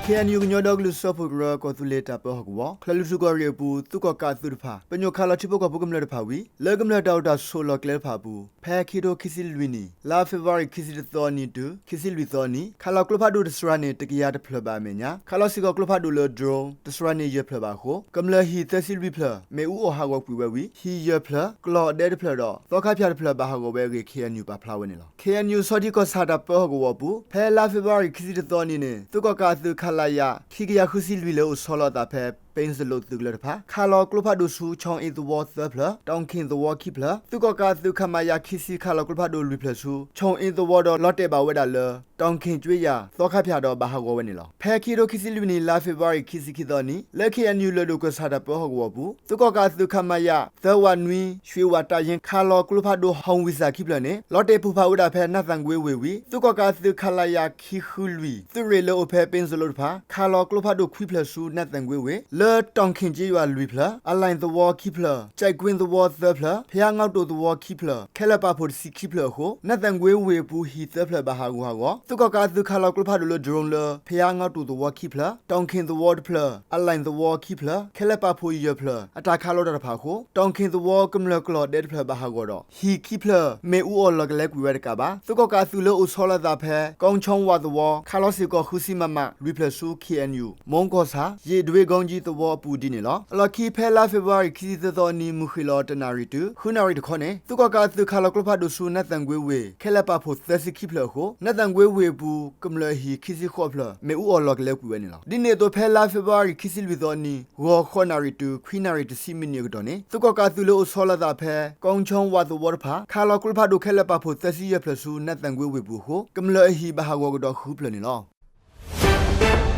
ခ့ၣ်အဲၣ်ယူၣ် ကညီဒီကလုာ်စၢဖှိၣ်ကရၢ ကီၢ်သူလ့ၤတၢ်ပၢဟီၣ်ကဝီၤ ချၢၣ်လွံၢ်ထူၣ်ကီၢ်ရ့ၣ်အပူၤ သုးကီၣ်ကးအသုးတဖၣ် ပညိၣ်ခးလီၤထံဖိကီၢ်ဖိကမျၢၢ်တဖၣ်ဝံၤ လၢကမျၢၢ်တၢ်အိၣ်တၢ်ဆိးလီၢ်ကျဲတဖၣ်အပူၤ ဖဲခံထိခံဆံလွံၢ်နံၣ် လါဖ့ၤဘြူၤအါရံၤ ခံဆံတသီနံၤတုၤ ခံဆံလွံၢ်သီနံၤ ခးလီၤကျိဖးဒိၣ်တစှၤန့ၢ် တကယၤတဖျၢၣ်ဘၣ်အမဲာ်ညါ ခးလီၤစ့ၢ်ကီးကျိဖးဒိၣ်လၢ drone တစှၤန့ၢ်ယဲၢ်ဖျၢၣ်ဘၣ်အဃိ ကမျၢၢ်ဟံၣ်သၢဆံလွံၢ်ဖျၢၣ် မ့ၣ်အူအီၣ်ဟးဂီၤကွံာ်ဝဲဝံၤ ဟံၣ်ယဲၢ်ဖျၢၣ် ကျီၢ်ဒဲတဖျၢၣ်ဒီး သီခါဖၠၣ်တဖျၢၣ်ဘၣ်ဟးဂီၤဝဲအဂ့ၢ် ခ့ၣ်အဲၣ်ယူၣ် ပာ်ဖျါဝဲန့ၣ်လီၤ. ခ့ၣ်အဲၣ်ယူၣ် ဆီထံကီၢ်ဆၣ်တၢ်ပၢဟီၣ်ကဝီၤအပူၤ ဖဲလါဖ့ၤဘြူၤအါရံၤ ခံဆံတသီနံၤန့ၣ် သုးကီၣ်ကးအသုး ခလရ ခံကယၤဃုဆံလွံၢ် လၢအိၣ်ဆီလီၤအသးဖဲ ပ့စလိးသုးကလၢၤတဖၣ် ခးလီၤကျိဖးဒိၣ်ဆူ ခၠီၣ်အ့ၣ်သဝီသၢဖျၢၣ် တီၣ်ခ့ၣ်သဝီခံဖျၢၣ်, သုးကီၣ်ကးအသုး ခမရ ခံဆံ ခးလီၤကျိဖးဒိၣ်လွံၢ်ဖျၢၣ်ဆူ ခၠီၣ်အ့ၣ်သဝီဒီး လီၤတဲာ်ဘၣ်ဝဲဒၣ်လၢ တီၣ်ခ့ၣ်ကၠ့ယၤ သီခါဖၠၣ်ဒီး ဘၣ်ဟးဂီၤဝဲန့ၣ်လီၤ. ဖဲခံထိခံဆံလွံၢ်နံၣ် လါဖ့ၤဘြူၤအါရံၤ ခံဆံခံသီနံၤ လၢ ခ့ၣ်အဲၣ်ယူၣ် လၢၢ်ဒိၣ်ကီၢ်ဆၣ်တၢ်ပၢဟီၣ်ကဝီၤအပူၤ သုးကီၣ်ကးအသုး ခမရ သၢဝးနွံ ရွှ့ၣ်ဝးတၢ်ယ့ ခးလီၤကျိဖးဒိၣ် ဟီၣ်ဝံၣ်စၢ်ခံဖျၢၣ်န့ၣ် လီၤတဲာ်ပိၢ်ဖးဝဲဒၣ်ဖဲ နၢ်သၣ်ကွ့ဝ့ၢ်ဝံၤ သုးကီၣ်ကးအသုး ခလရ ခံဃုလွံၢ် သုးရ့ၣ်လၢအိၣ်ဖဲပ့စလိးတဖၣ် ခးလီၤကျိဖးဒိၣ်ခွံဖျၢၣ်ဆူ နၢ်သၣ်ကွ့ဝ့ၢ် လၢတီၣ်ခ့ၣ်ကၠ့ယွၤလွံၢ်ဖျၢၣ်, အလၣ်သဝီခံဖျၢၣ်, ကၠဲးကွ့သဝီသၢဖျၢၣ်, ဖယါငီတိာ်သဝီခံဖျၢၣ် ခဲလၢာ်ပာ်ဖှိၣ်တဆံခံဖျၢၣ်အဃိ နၢ်သၣ်ကွ့ဝ့ၢ်အပူၤ ဟံၣ်သၢဖျၢၣ်ဘၣ်ဟးဂူာ်ဟးဂီၤ, သုးကီၣ်ကးအသုးခးလီၤကျိဖးဒိၣ်လၢ drone လၢ ဖယါငီတိာ်သဝီခံဖျၢၣ်, တီၣ်ခ့ၣ်သဝီတဖျၢၣ်, အလၣ်သဝီခံဖျၢၣ်, ခဲလၢာ်ပာ်ဖှိၣ်ယဲၢ်ဖျၢၣ် အတၢ်ခးလီၤတၢ်တဖၣ်အဃိ တီၣ်ခ့ၣ်သဝီကမျၢၢ်ကျီၢ်ဒဲတဖျၢၣ်ဘၣ်ဟးဂီၤဒီး ဟံၣ်ခံဖျၢၣ် မ့ၣ်အူအီၣ်လီၤကလဲကွံာ်ဝဲတကးဘၣ် သုးကီၣ်ကးအသုးလၢအိၣ်ဆီလီၤအသးဖဲ ကီၣ်ခၠီဝးသဝီ ခးလီၤစ့ၢ်ကီးဃုဆံ မမ လွံၢ်ဖျၢၣ်ဆူ ခ့ၣ်အဲၣ်ယူၣ် မူကီၢ်ဆၣ် ယ့ၣ်ဒွ့ကီကၠံသဝီအပူၤဒ်န့ၣ်လီၤ. အလီၢ်ခံဖဲလါဖ့ၤဘြူၤအါရံၤ ခံဆံသၢသီနံၤ မုၢ်ဃ့ၢ်လီၤတနၣ်ရံၣ်တုၤ ဃုနၣ်ရံၣ်တခီန့ၣ် သုးကီၣ်ကးအသုးခးလီၤကျိဖးဒိၣ်ဆူနၢ်သၣ်ကွ့ဝ့ၢ် ခဲလၢာ်ပာ်ဖှိၣ်သၢဆံခံဖျၢၣ်အဃိ နၢ်သၣ်ကွ့ဝ့ၢ်အပူၤ ကမျၢၢ်အဟံၣ်ခံဆံဃိးဖျၢၣ် မ့ၣ်အူအီၣ်လီၤကလဲကွံာ်ဝဲန့ၣ်လီၤ. ဒ်န့ၣ်အသိး ဖဲလါဖ့ၤဘြူၤအါရံၤ ခံဆံလွံၢ်သီနံၤ ဂီၤဃိးနၣ်ရံၣ်တုၤ ခွံနၣ်ရံၣ်တဆံမံးနံးအကတီၢ်န့ၣ် သုးကီၣ်ကးအသုးလၢအိၣ်ဆီလီၤအသးဖဲ ကီၣ်ခၠီဝးသဝီတဖၣ် ခးလီၤကျိဖးဒိၣ်ခဲလၢာ်ပာ်ဖှိၣ်သၢဆံယဲၢ်ဖျၢၣ်ဆူ နၢ်သၣ်ကွ့ဝ့ၢ်အပူၤအဃိ ကမျၢၢ်အဟံၣ်ဘၣ်ဟးဂီၤကဒီးဃုဖျၢၣ်န့ၣ်လီၤ.